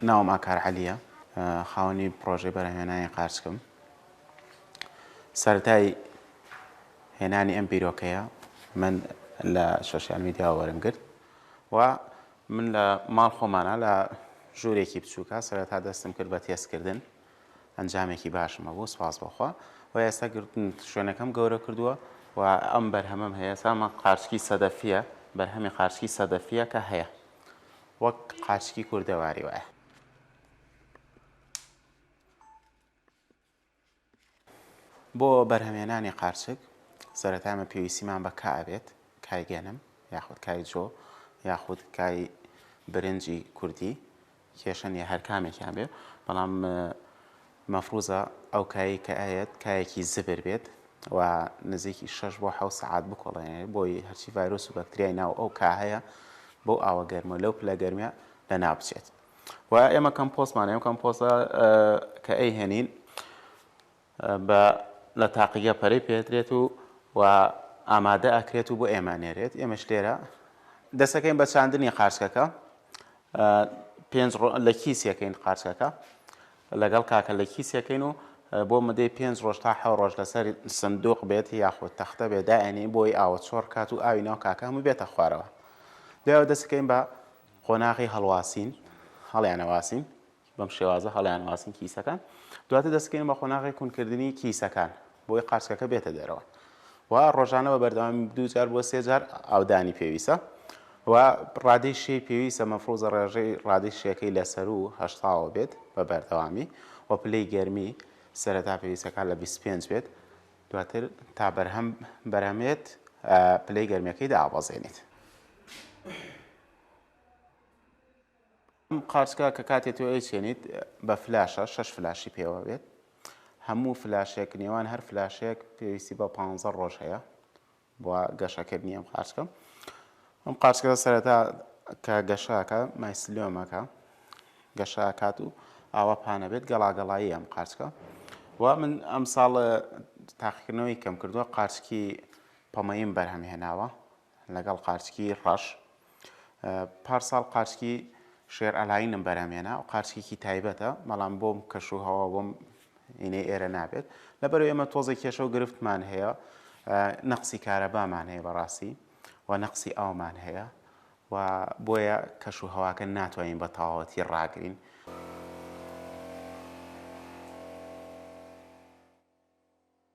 ناوم ئاکار عەلیە، خاوەنی پڕۆژەی بەرهەمهێنانی قارچکم. سەرەتای هێنانی ئەم بیرۆکەیە من لە سۆشیال میدیاوە وەرم گرت و من لە ماڵ خۆمانە لە ژوورێکی بچووکە سەرەتا دەستم کرد بە تێستکردن ئەنجامێکی باشم هەبوو سوپاس بۆخوا و ئێستا شوێنەکەم گەورە کردووە و ئەم بەرهەمەم هەیە سامە قارچکی سەدەفیە بەرهەمی قارچکی سەدەفیە کە هەیە وەک قارچکی کوردەواری وایە. بۆ بەرهەمهێنانی قارچک سەرەتا ئێمە پێویستیمان بە کا ئەبێت، کای گەنم یاخود کای جۆ یاخود کای برنجی کوردی کێشە نییە هەر کامێکیان بێ بەڵام مەفروزە ئەو کایەی کە ئەیەت کایەکی زبر بێت و نزیکی 6 بۆ 7 سەعات بکۆڵێنێت بۆی هەرچی ڤایرۆس و بەکتریای ناو ئەو کا هەیە بەو ئاوە گەرمە لەو پلە گەرمیە لەناو بچێت و ئێمە کەمپۆستمان ئەم کەمپۆستە کە ئەیهێنین بە لە تاقیگە پەرەی پێدرێت و و ئامادە ئەکرێت و بۆ ئێمە نێرێت ئێمەش لێرە دەسەکەین بە چاندنی قارچکەکە پێنج لە کیسێکەین قارچکەکە لەگەڵ کاکە لە کیسێکەین و بۆ مدەی پێنج ڕۆژ تا حەو ڕۆژ لەسەر سندوق بێت یاخود تەختە بێ دائەنین بۆی ئاوە چۆڕ کات و ئاوی ناو کاکە هەموو بێتە خوارەوە دوایەوە دەستەکەین بە قۆناغی هەڵواسین هەڵیانەواسین بەم شێوازە هەڵیانواسین کیسەکان دواتر دەستکەین بە قۆناغی کونکردنی کیسەکان بۆی قارچکەکە بێتە دەرەوە و ڕۆژانە بە بەردەوامی دوو جار بۆ سێ جار ئاودانی پێویستە و ڕادەی شێی پێویستە مەفروزە ڕێژەی ڕادەی شێکەی لەسەر و هەشتاوە بێت بە بەردەوامی و پلەی گەرمی سەرەتا پێویستەکان لە 25 بێت دواتر تا بەرهەم بەرهەمێت پلەی گەرمیەکەی دابەزێنیت. ئەم قارچکە کە کاتێ تۆ ئەیچێنیت بە فلاشە شەش فلاشی پێوە بێت هەموو فلاشێک نێوان هەر فلاشێک پێویستی بە 15 ڕۆژ هەیە بۆ گەشەکردنی ئەم قارچکە ئەم قارچکە سەرەتا کە گەشەکە مایسلیۆمەکە گەشەکات و ئاوا پانەبێت گەڵاگەڵایی ئەم قارچکە و من ئەم ساڵ تاقیکردنەوەی کەم کردووە قارچکی پەمەیم بەرهەم هێناوە لەگەڵ قارچکی ڕەش پارساڵ قارچکی شێر ئەلاینم بەرهەمهێنا و قارچکێکی تایبەتە بەڵام بۆم کەش و هەوا بۆم ئینەی ئێرە نابێت لەبەرو ئێمە تۆزێک کێشە و گرفتمان هەیە نەقسی کارەبامان هەیە بەڕاستی و نەقسی ئاومان هەیە و بۆیە کەش و هەواکە ناتوانین بە تەواوەتی ڕاگرین.